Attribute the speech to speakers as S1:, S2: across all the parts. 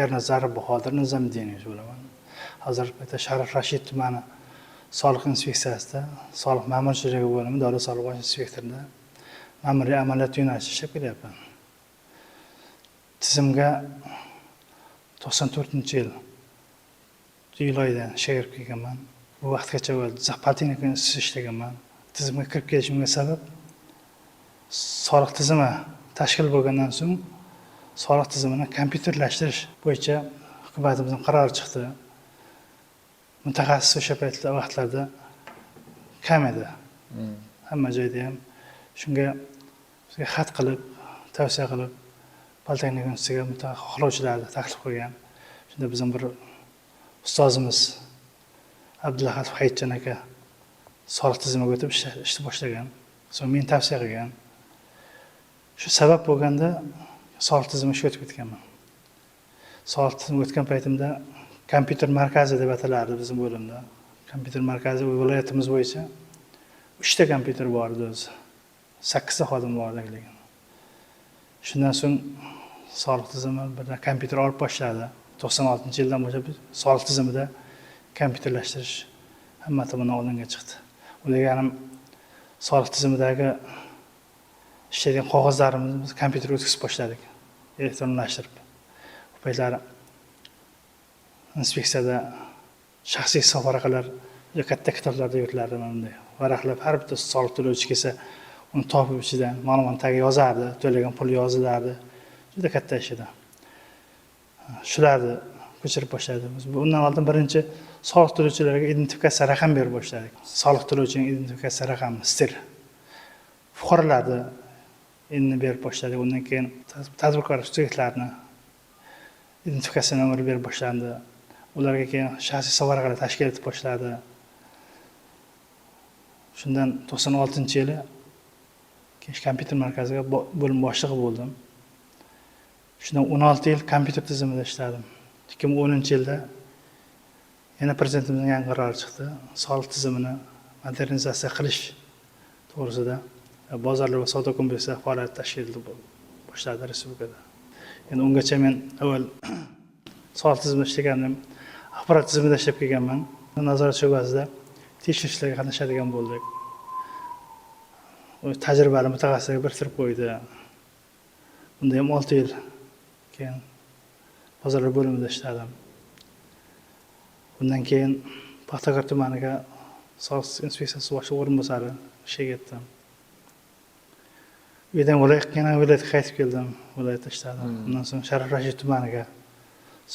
S1: Ernazarov Bahodir Nizamiddinovich bo'laman. Hozirgi paytda Sharif Rashid tumani soliq inspeksiyasida soliq ma'murchiligi bo'limi davlat soliq bosh inspektorida ma'muriy amaliyot yo'nalishida ishlab kelyapman. Tizimga 94-yil iyul oyida ishga kirib kelganman. Bu vaqtgacha Jizzax politexnika institutida ishlaganman. Tizimga kirib kelishimga sabab soliq tizimi tashkil bo'lgandan so'ng soliq tizimini kompyuterlashtirish bo'yicha hukumatimizning qarori chiqdi. Mutaxassis o'sha paytda vaqtlarda kam edi. Hamma joyda ham shunga bizga xat qilib, tavsiya qilib, politexnika institutiga xohlovchilarni taklif qilgan. Shunda bizning bir ustozimiz Abdullahatov Hayitjon aka soliq tizimiga o'tib ishni boshlagan. So'ng meni tavsiya qilgan. Shu sabab bo'lganda soliq tizimiga ishga o'tib ketganman. Soliq tizimiga o'tgan paytimda kompyuter markazi deb atalardi bizning bo'limda. Kompyuter markazi viloyatimiz bo'yicha 3 ta kompyuter bor edi o'zi. 8 ta xodim bor edi lekin. Shundan so'ng soliq tizimi bir kompyuter olib boshladi. 96-yildan boshlab soliq tizimida kompyuterlashtirish hamma tomondan oldinga chiqdi. U deganim soliq tizimidagi ishlaydigan qog'ozlarimizni biz kompyuterga o'tkazib boshladik, elektronlashtirib. U paytlari inspeksiyada shaxsiy hisob varaqalar juda katta kitoblarda yurilardi, mana bunday varaqlab har bitta soliq to'lovchi kelsa, uni topib ichidan ma'lumot tagiga yozardi, to'lagan pul yozilardi. Juda katta ish edi. Shularni ko'chirib boshladik. Biz bundan oldin birinchi soliq to'lovchilarga identifikatsiya raqam berib boshladik. Soliq to'lovchining identifikatsiya raqami STIR. Fuqarolarni endi berib boshladik. Undan keyin tadbirkor subyektlarni identifikatsiya nomeri berib boshlandi. Ularga keyin shaxsiy hisob varaqalar tashkil etib boshladi. Shundan 96-yili keyin kompyuter markaziga bo'lim boshlig'i bo'ldim. Shundan 16 yil kompyuter tizimida ishladim. 2010-yilda yana prezidentimizning yangi qarori chiqdi. Soliq tizimini modernizatsiya qilish to'g'risida bozorlar va savdo kompleksi faoliyati tashkil etib boshladi respublikada. Endi ungacha men avval soliq tizimida ishlagandim, axborot tizimida ishlab kelganman. Nazorat sho'basida tekshirishlarga qatnashadigan bo'ldik. U tajribali mutaxassislarga biriktirib qo'ydi. Unda ham 6 yil keyin bozorlar bo'limida ishladim. Undan keyin Paxtakor tumaniga soliq inspeksiyasi boshlig'i o'rinbosari ishga ketdim. U yerdan viloyatga, yana viloyatga qaytib keldim, viloyatda ishladim. Undan so'ng Sharif Rashid tumaniga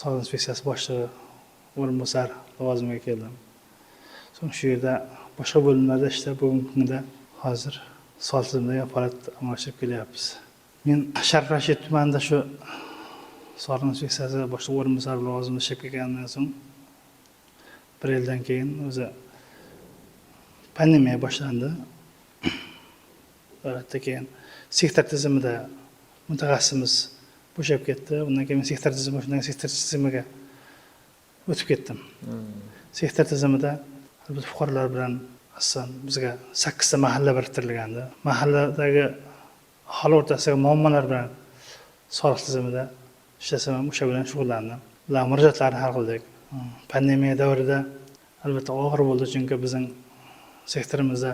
S1: soliq inspeksiyasi boshlig'i o'rinbosari lavozimiga keldim. So'ng shu yerda boshqa bo'limlarda ishlab, bugungi kunda hozir soliq tizimida faoliyat amalga oshirib kelyapmiz. Men Sharif Rashid tumanida shu soliq inspeksiyasi boshlig'i o'rinbosari lavozimida ishlab kelganimdan so'ng bir yildan keyin o'zi pandemiya boshlandi. Albatta, keyin sektor tizimida mutaxassisimiz bo'shab ketdi. Undan keyin men sektor tizimi, shundan sektor tizimiga o'tib ketdim. Sektor tizimida albatta fuqarolar bilan, asosan bizga sakkizta mahalla biriktirilgandi. Mahalladagi aholi o'rtasidagi muammolar bilan soliq tizimida ishlasam ham, o'sha bilan shug'ullandim. Ular murojaatlarini hal qildik. Pandemiya davrida albatta og'ir bo'ldi, chunki bizning sektorimizda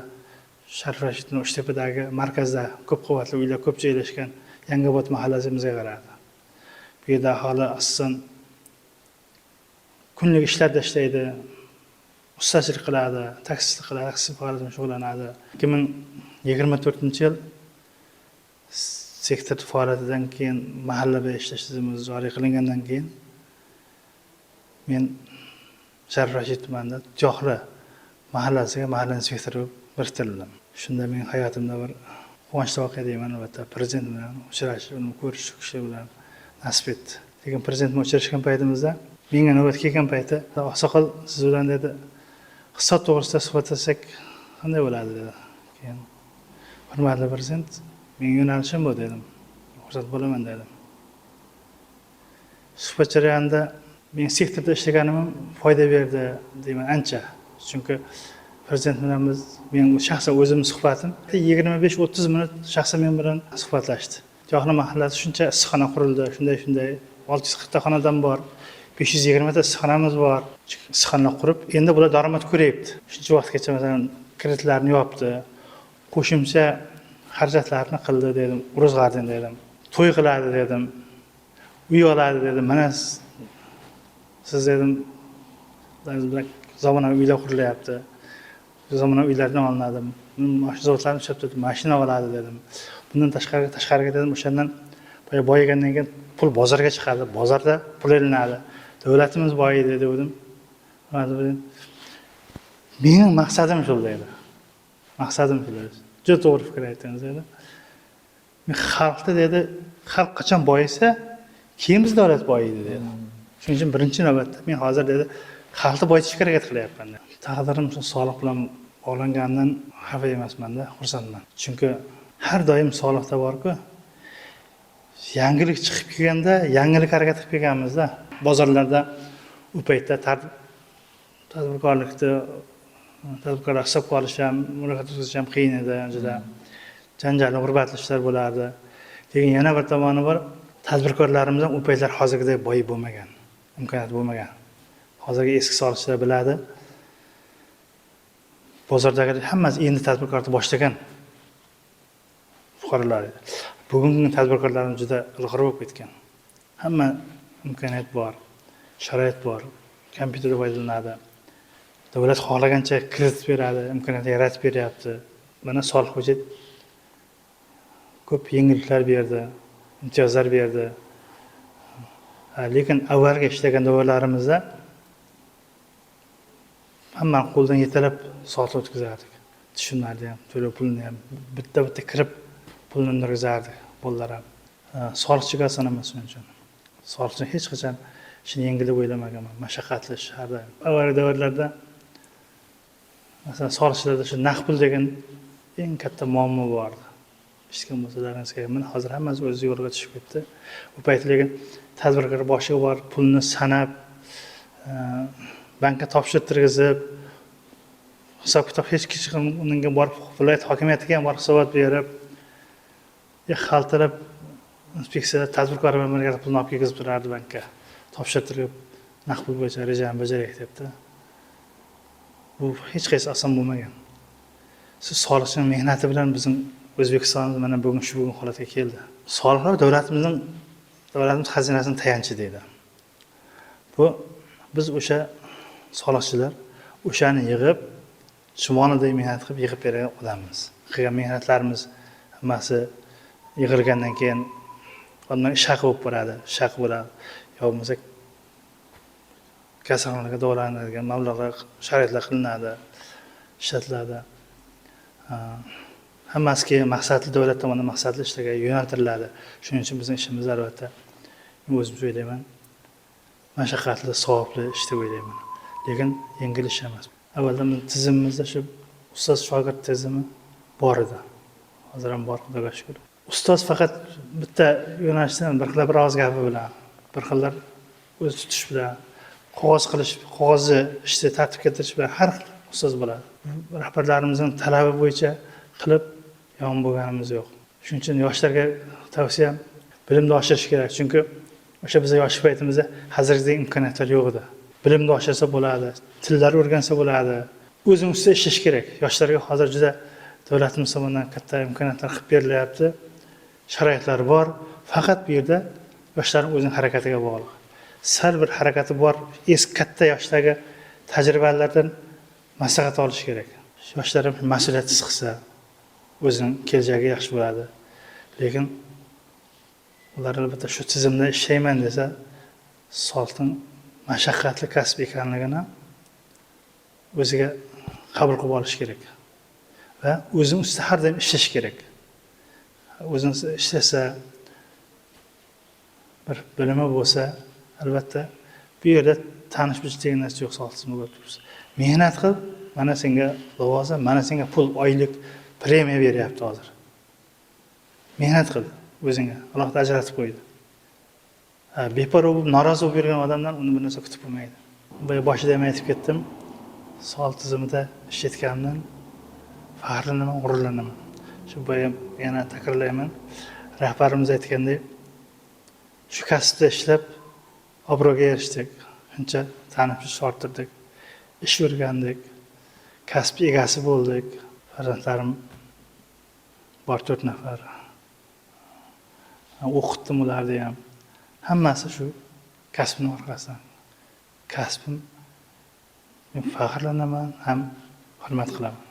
S1: Sharif Rashidni Uchtepadagi markazda ko'p qavatli uylar ko'p joylashgan Yangiobod mahallasi bizga qaradi. Bu yerda aholi asosan kunlik ishlarda ishlaydi, ustachilik qiladi, taksichilik qiladi, taksi faoliyati bilan shug'ullanadi. 2024-yil sektor faoliyatidan keyin, mahallada ishlash tizimi joriy qilingandan keyin men Sharif Rashid tumanida Tuyoqli mahallasiga mahalla inspektori bo'lib biriktirildim. Shunda men hayotimda bir quvonchli voqea deyman, albatta, prezident bilan uchrashish, uni ko'rish, shu kishi bilan nasib etdi. Lekin prezident bilan uchrashgan paytimizda, menga navbat kelgan payti, "Oqsoqol, siz bilan, — dedi, — hisob to'g'risida suhbatlashsak qanday bo'ladi?" dedi. Keyin, "Hurmatli prezident, mening yo'nalishim bu", dedim. "Xursand bo'laman", dedim. Suhbat jarayonida men sektorda ishlaganim ham foyda berdi deyman ancha. Chunki prezident bilan biz, men shaxsan o'zimni suhbatim 25-30 minut shaxsan men bilan suhbatlashdi. Tuyoqli mahallasi shuncha issiqxona qurildi, shunday shunday. 640 ta xonadon bor, 520 ta issiqxonamiz bor. Issiqxona qurib, endi bular daromad ko'ryapti. Shuncha vaqtgacha masalan kreditlarni yopdi, qo'shimcha xarajatlarni qildi dedim, ro'zg'ordan dedim, to'y qiladi dedim, uy oladi dedim. Mana siz dedim, zamonaviy uylar qurilyapti, zamonaviy uylardan olinadi, zavodlarni ushlab turdi, mashina oladi dedim. Bundan tashqariga dedim, o'shandan boya boyigandan keyin pul bozorga chiqadi, bozorda pul ilinadi, davlatimiz boyiydi dedim. Mening maqsadim shu dedi. Maqsadim shu dedi. Juda to'g'ri fikr aytdingiz dedi. Men xalqni dedi, xalq qachon boyisa, keyin biz davlat boyiydi dedi. Shuning uchun birinchi navbatda men hozir dedi, xalqni boyitishga harakat qilyapman dedi. Taqdirim shu soliq bilan bog'langanidan xafa emasman-da, xursandman. Chunki har doim soliqda bor-ku, yangilik chiqib kelganda yangilik harakat qilib kelganmiz-da. Bozorlarda u paytda tadbirkorlikni, tadbirkorlar hisobga olish ham, muloqot o'tkazish ham qiyin edi, juda janjalli, g'urbatli ishlar bo'lardi. Lekin yana bir tomoni bor, tadbirkorlarimiz ham u paytlar hozirgidek boy bo'lmagan, imkoniyat bo'lmagan. Hozirgi eski soliqchilar biladi. Bozordagi hammasi endi tadbirkorlikni boshlagan fuqarolar edi. Bugungi tadbirkorlarimiz juda ilg'or bo'lib ketgan. Hamma imkoniyat bor, sharoit bor, kompyuterda foydalanadi. Davlat xohlagancha kredit beradi, imkoniyat yaratib beryapti. Mana soliq byudjet ko'p yengilliklar berdi, imtiyozlar berdi. Lekin avvalgi ishlagan davrlarimizda hammani qo'ldan yetalab soliq o'tkazardik. Tushumlarni ham, to'lov pulini ham bitta-bitta kirib pulni undirgizardik bolalar ham. Soliqchiga oson emas shuning uchun. Soliqchi hech qachon ishni yengil deb o'ylamaganman, mashaqqatli ish har doim. Avvalgi davrlarda masalan soliqchilarda shu naqd pul degan eng katta muammo bor edi. Eshitgan bo'lsalaringiz kerak. Mana hozir hammasi o'z yo'liga tushib ketdi. U payt lekin tadbirkor boshiga borib pulni sanab, bankka topshirtirgizib, hisob kitob hech kim unga borib viloyat hokimiyatiga ham borib hisobot berib, xaltirab inspeksiya tadbirkor bilan birga pulni olib kelgizib turardi bankka. Topshirtirib, naqd pul bo'yicha rejani bajaraylik debdi. Bu hech qaysi oson bo'lmagan. Siz soliqchining mehnati bilan bizning O'zbekistonimiz mana bugun shu bugun holatga keldi. Soliqlar davlatimiz xazinasining tayanchi deydi. Bu biz o'sha soliqchilar o'shani yig'ib, chumoliday mehnat qilib yig'ib bergan odammiz. Qilgan mehnatlarimiz hammasi yig'ilgandan keyin odamlar ish haqi bo'lib boradi, ish haqi bo'ladi. Yo bo'lmasa kasalxonaga davolanadigan mablag'lar, sharoitlar qilinadi, ishlatiladi. Hammasi keyin maqsadli, davlat tomonidan maqsadli ishlarga yo'naltiriladi. Shuning uchun bizning ishimiz albatta, men o'zim o'ylayman, mashaqqatli, savobli ish deb o'ylayman. Lekin yengil ish emas. Avvaldan tizimimizda shu ustoz shogird tizimi bor edi. Hozir ham bor, Xudoga shukr. Ustoz faqat bitta yo'nalishdan bir xil bir og'iz gapi bilan, bir xillar o'z tutish bilan, qog'oz qilish, qog'ozni ishni tartibga keltirish bilan har xil ustoz bo'ladi. Rahbarlarimizning talabi bo'yicha qilib yomon bo'lganimiz yo'q. Shuning uchun yoshlarga tavsiyam bilimni oshirish kerak. Chunki o'sha biz yosh paytimizda hozirgidek imkoniyatlar yo'q edi. Bilimni oshirsa bo'ladi, tillar o'rgansa bo'ladi. O'zing ustida ishlash kerak. Yoshlarga hozir juda davlatimiz tomonidan katta imkoniyatlar qilib berilyapti. Sharoitlar bor. Faqat bu yerda yoshlarning o'zining harakatiga bog'liq. Sal bir harakati bor, eski katta yoshdagi tajribalardan maslahat olish kerak. Yoshlar ham mas'uliyatsiz qilsa, o'zining kelajagi yaxshi bo'ladi. Lekin ular albatta shu tizimda ishlayman desa, soliqning mashaqqatli kasb ekanligini o'ziga qabul qilib olish kerak. Va o'zining ustida har doim ishlash kerak. O'zini ishlasa, bir bilimi bo'lsa, albatta bu yerda tanish bilish degan narsa yo'q, soliq tizimi bo'lib turibsiz. Mehnat qil, mana senga lavozim, mana senga pul, oylik, premiya beryapti hozir. Mehnat qil o'zingga, Alloh ajratib qo'ydi. Beparvo bo'lib, norozi bo'lib yurgan odamdan uni bir narsa kutib bo'lmaydi. Boya boshida ham aytib ketdim, soliq tizimida ishlayotganimdan faxrlanaman, g'ururlanaman. Shu boya yana takrorlayman. Rahbarimiz aytgandek, shu kasbda ishlab Obro'ga erishdik, shuncha tanib orttirdik, ish o'rgandik, kasb egasi bo'ldik. Farzandlarim bor, 4 nafar. O'qitdim ularni ham. Hammasi shu kasbimni orqasidan. Kasbim, men faxrlanaman, ham hurmat qilaman.